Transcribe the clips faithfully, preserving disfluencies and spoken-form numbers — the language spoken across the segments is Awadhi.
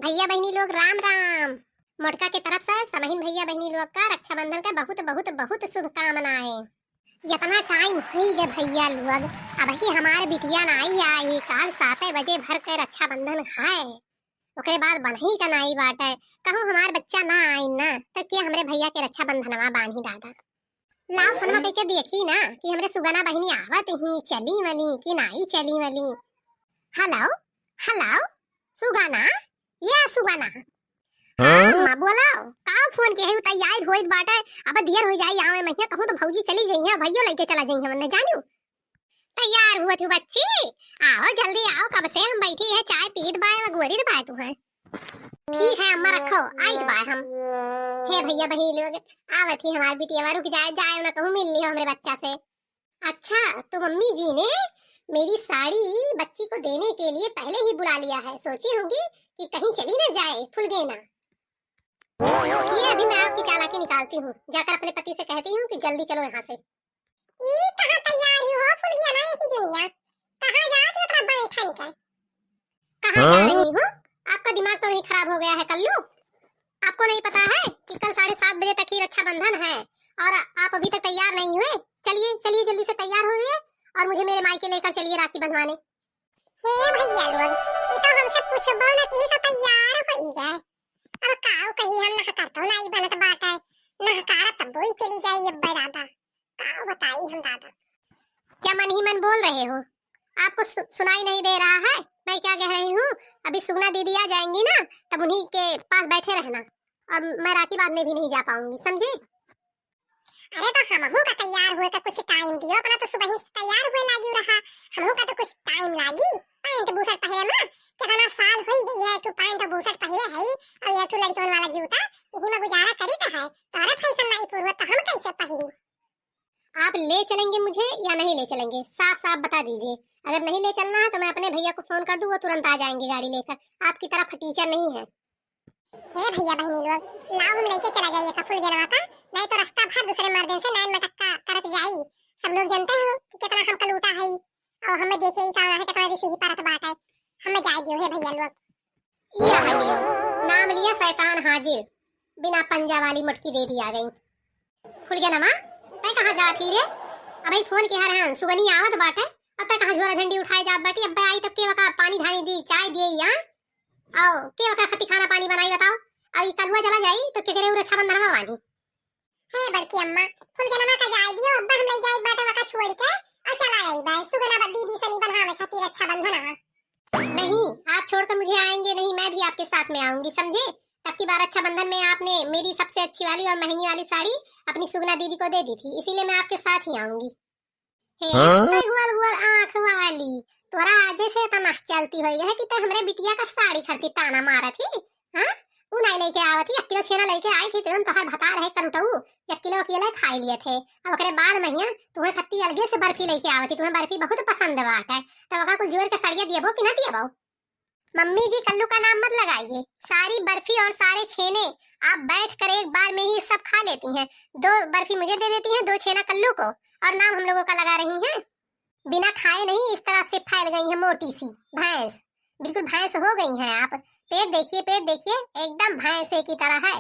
भैया बहिनी लोग राम राम। मोटका के तरफ से समहिन भैया बहिनी लोग का रक्षाबंधन का बहुत, बहुत, बहुत शुभकामनाएं। इतना टाइम होई गए भैया लोग, अबही हमार बिटिया नाई आई, काल साते बजे भर के रक्षाबंधन है, ओकरे बाद बन्हई का नाई बाटे। कहूँ हमार बच्चा ना आई ना, त के हमरे भैया के रक्षाबंधनवा बान्ही दादा? लाओ फोनवा कइके देखी ना कि हमरे सुगना बहिनी आवत ही, चली वली कि नाई चली वली। हेलो, हेलो, सुगना, या सुगना। हाँ? हाँ, अम्मा, बोलाओ, का फोन के है, उ तैयार होइत बाटे, अब देर हो जाई आवे महिया, कहूँ तो भौजी चली जइहैं, भैयो लइके चला जइहैं, वरना जानू। तैयार हुआ थी बच्ची, आओ जल्दी आओ, कब से हम बैठी है, चाय पीत बाय, गोरी बाय तू है। ठीक है अम्मा, रखो, आइत बाय हम। हे भैया बहिनी लोग, आवत ही हमार बिटिया, रुक जाए, जाए ना कहूँ मिल लियो हमरे बच्चा से। अच्छा, तो मम्मी जी ने मेरी साड़ी बच्ची को देने के लिए पहले ही बुला लिया है, सोची होंगी कि कहीं चली ना जाए फुलगेना। रुकिए, अभी मैं आपकी चालाकी निकालती हूँ, जाकर अपने पति से कहती हूँ कि जल्दी चलो यहाँ से। ई कहाँ तैयार ही हो फुलगेना, यही दुनिया, कहाँ जात हो इतना बैठन के? कहाँ जा हाँ? रही हूँ? आपका दिमाग तो नहीं खराब हो गया है कल्लू? आपको नहीं पता है कि कल साढ़े सात बजे तक ही रक्षाबंधन है और आप अभी तक तैयार नहीं हुए? चलिए, चलिए, जल्दी से तैयार होइए और मुझे मेरे मायके लेकर चलिए राखी बंधवाने। हे भैया लोग, ई तो हमसे पूछबो न की तो तैयार होई गए। अब काऊ कही हम नहकार तो नाई बनत बाटे, नहकार तब ही चली जाई अब्बे दादा। का बताई हम दादा? क्या मन ही मन बोल रहे हो? आपको सु-, सुनाई नहीं दे रहा है मैं क्या कह रही हूँ? अभी सुगना दीदी आ जाएंगी ना, तब उन्हीं के पास बैठे रहना, और मैं राखी बांधने भी नहीं जा पाऊंगी, समझे? अरे तो हमहू का तैयार हुए का कुछ टाइम दियो, अपना तो सुबह ही से तैयार हुए लागी रहा, हमहू का तो कुछ टाइम लागी। पैंट बुशर्ट पहरे में कितना साल हुई गई है, तू पैंट बुशर्ट पहरे है और ये तू लड़कियों वाला जूता, यही में गुजारा करी तो है। तोहरे फैशन नहीं पूर्व तो हम कैसे पहिरी? आप ले चलेंगे मुझे या नहीं ले चलेंगे, साफ साफ बता दीजिए। अगर नहीं ले चलना है तो मैं अपने भैया को फोन कर दूँ, वो तुरंत आ जाएंगे गाड़ी लेकर। आपकी तरह फटीचर नहीं है। हे भैया बहिनी लोग, लाओ हम लेके चला जाइए का फुलगेनवा का, नहीं तो रास्ता भर दूसरे मर्दन से नैन मटक्का करत जाई। सब लोग जानते हो कि कितना हम कलूटा है, और हमें देखे ही का है, कितना रिसी ही परत बात है। हमें जाए दियो हे भैया लोग। या है लियो, नाम लिया शैतान हाजिर, बिना पंजा वाली मोटकी देवी आ गई। फुलगेनमा, तै कहाँ जात ही रे? अबे फोन किहा रहन, सुगनी आवत बाटे, अब तै कहाँ झोरा झंडी उठाए जात बाटी? अब्बे आई तब के वका पानी धानी दी, चाय दिए या? आओ, के वका खती खाना पानी बनाई बताओ? अब ई कलुआ चला जाई तो के करे उ रक्षाबंधन में बानी? हे बड़की अम्मा, फुलगेनमा का जाए दियो, अब्बा हम ले जाए बाटे वका छोड़ के और चला आई बा। सुगना बा दीदी सनी बन्हावे खातिर रक्षाबंधन आवा। नहीं, आप छोड़कर मुझे आएंगे नहीं, मैं भी आपके साथ में आऊंगी, समझे? तब की बार रक्षाबंधन में आपने मेरी सबसे अच्छी वाली और महंगी वाली साड़ी अपनी सुगना दीदी को दे दी थी, इसीलिए मैं आपके साथ ही आऊंगी। हे, हाँ? गोल गोल आँख वाली, तोरा आज से इतना चलती होई है कि तै हमरे बिटिया का साड़ी खरीदी ताना मारत ही, हाँ? उ नहीं लेके आवत ही, एक किलो छेना लेके आई थी, तेन तोहार भतार है कलुटऊ, एक किलो अकेले खाई लिए थे। अब ओकरे बाद महिया तुम्हें खत्ती अलगे से बर्फी लेके आवत ही, तुम्हें बर्फी बहुत पसंद बाटे, तब ओका कुल जोर के सड़िया दियबो कि ना दियबो? मम्मी जी, कल्लू का नाम मत लगाइए, सारी बर्फी और सारे छेने आप बैठ कर एक बार में ही सब खा लेती हैं। दो बर्फी मुझे दे देती हैं, दो छेना कल्लू को, और नाम हम लोगों का लगा रही हैं। बिना खाए नहीं इस तरह से फैल गई हैं मोटी सी भैंस, बिल्कुल भैंस हो गई हैं आप। पेट देखिए, पेट देखिए, एकदम भैंसे की तरह है।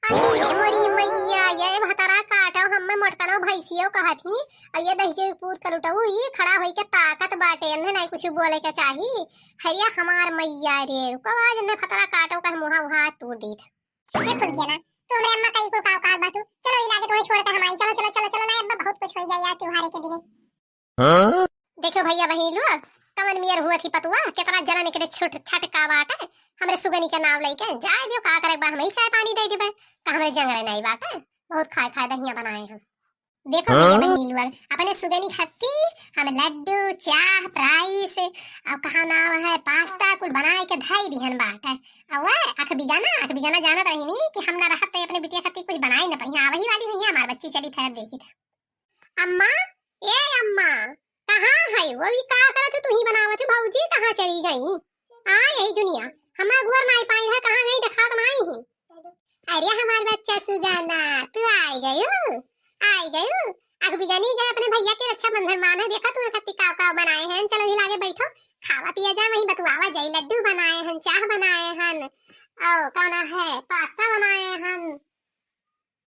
अरे मोरी मैया, ये भतरा काटो, हम्मे मोटकनो भैंसियो कहत ही, और ये दहिजो पूत कलुटऊ, ई खड़ा होई के ताकत बाटे, इन्हें नहीं कुछ बोले के चाही। हरिया हमार मैया रे, रुको आज इन्हें भतरा काटो, कह मुहा उहा तोड़ दीत। हे फुलगेना, तू हमरे अम्मा का ई कुल का औकात बाटू? चलो, ई लागे तुम्हें छोड़ के हम आई, चलो, चलो, चलो, चलो ना, अब्बा बहुत कुछ हो जाए यार त्योहारे के दिने। हाँ? देखो भैया बहिनी लोग, कवन मियर हुआ थी पतुआ, कितना जलन एकरे छुट छटका बाटे, हमरे सुगनी के नाव लइके जाए दियो, का करे बा, हमही चाय पानी दे दिबे, का हमरे जंगरे नहीं बाटे, बहुत खाए खाए दहिया बनाए हम। देखो भैया हाँ? बहिनी लोग, अपने सुगनी खत्ती हम लड्डू, चाह, प्राइस, और कहा नाव है, पास्ता कुल बनाए के धई दिहन बाटे। और वह अख बिगाना, अख बिगाना जानत रही नी कि हम ना रहत तो अपने बिटिया खत्ती कुछ बनाए न पाई, वही वाली हुई है हमार बच्ची, चली थे देखी थे। अम्मा, ए अम्मा, कहाँ है वो? ई का करत हो? तू ही बनावत हो भौजी, कहाँ चली गई? आ, यही जुनिया, हमार घर नाई पाई है, कहाँ गई, देखात नाई है। अरे हमार बच्चा सुगाना, तू आई गयो, आई गयो। अख बिगानी गए अपने भैया के रक्षाबंधन माने, देखा तू खत्ती काव काव बनाए हैं। चलो ही लागे बैठो, खावा पिया जाए, वहीं बतुआवा जाई। लड्डू बनाए हन, चाह बनाए हन, और कौन है, पास्ता बनाए हन,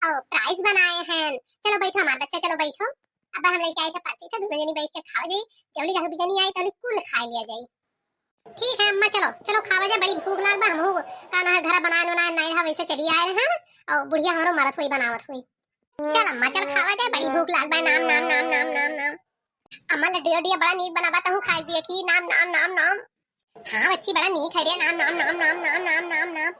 और fries बनाए हन। चलो बैठो हमार बच्चा, चलो बैठो। अब हम लेके आए थे पर्ची, तो दोनों जनी बैठ के खावा जाई। जौली अख बिगनी आई, तौली कुल खाए लिया जाई। ठीक है अम्मा, चलो चलो खावा जाए, बड़ी भूख लाग बा। हमहू का ना है, घर बनाए बनाए नहीं रहा, वैसे चली आए रहे हैं, और बुढ़िया हमारो मरत हुई बनावत हुई। चल अम्मा चल खावा जाए, बड़ी भूख लाग बा। नाम नाम नाम नाम नाम नाम। अम्मा लड्डू उड्डिया बड़ा नीक बनावा, तहूँ खाए दिए कि नाम नाम नाम नाम। हाँ बच्ची बड़ा नीक है रे, नाम नाम नाम नाम नाम नाम नाम नाम।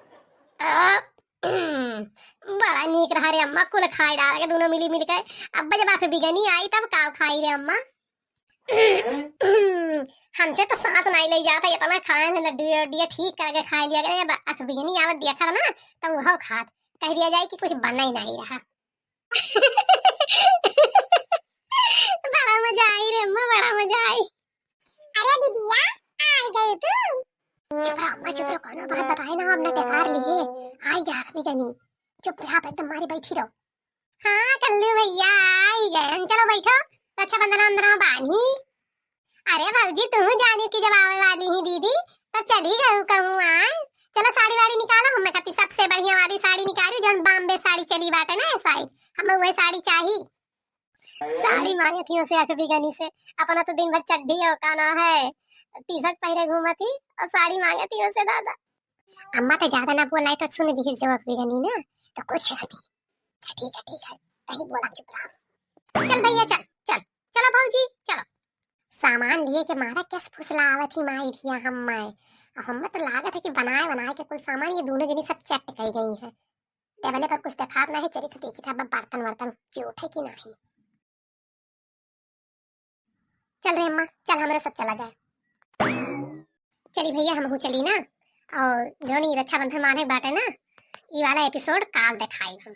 आ, बड़ा नीक रहा रे अम्मा, कुल खाए डाल के दोनों मिली मिल के। अब जब अख बिगनी आई तब का खाई रे अम्मा? हमसे तो सांस नहीं ले जाता, इतना खाए हैं लड्डू उड्डिया, ठीक करके खाए लिया करे। अब अख बिगनी आवत देखा ना, तो वह खात कह दिया जाए कि कुछ बना ही नहीं रहा। बड़ा मजा आई रे अम्मा, बड़ा मजा आई। अरे दीदिया, आई गई तू? चुप रहो अम्मा, चुप रहो, कोनो बात बताए ना, अपना बेकार लिए। आई गया अख बिगनी। चुप रहो, आप एकदम मारी बैठी रहो। हाँ कल्लू भैया, आई गए। चलो बैठो, रक्षाबंधन वंदन बांधी। अरे भौजी, तू जानी कि जब आवे वाली ही दीदी, तब चली गऊ कहूँ आए। चलो साड़ी वाड़ी निकालो, हमें खातिर सबसे बढ़िया वाली साड़ी निकाली, जौन बॉम्बे साड़ी चली बाटे ना, ऐसा ही हमें वही साड़ी चाही। साड़ी मांगे थी उसे अख बिगनी से, अपना तो दिन भर चड्ढी और का ना है, टी शर्ट पहने घूमा थी, और साड़ी मांगे थी उसे दादा। अम्मा तो ज्यादा ना बोलाई तो सुन ली जो अख बिगनी ना, तो कुछ ना दी। अच्छा, ठीक है, ठीक है, नहीं बोला, चुप रहा। चल भैया, चल, चल, चलो भौजी, चलो। सामान लिए के मारा कैस फुसला आवत ही माई धिया हम मैं। और हमें तो लागत है कि बनाए बनाए के कुल सामान ये दोनों जनी सब चट कर गई हैं। टेबले पर कुछ देखात नहीं, चली तो देखी था अब बर्तन वर्तन जूठे कि नहीं। चल रे अम्मा, चल हमरे साथ चला जाए। चली भैया, हमहू चली ना। और जौन ई रक्षाबंधन माने बाटे ना, ई वाला एपिसोड काल देखाई हम।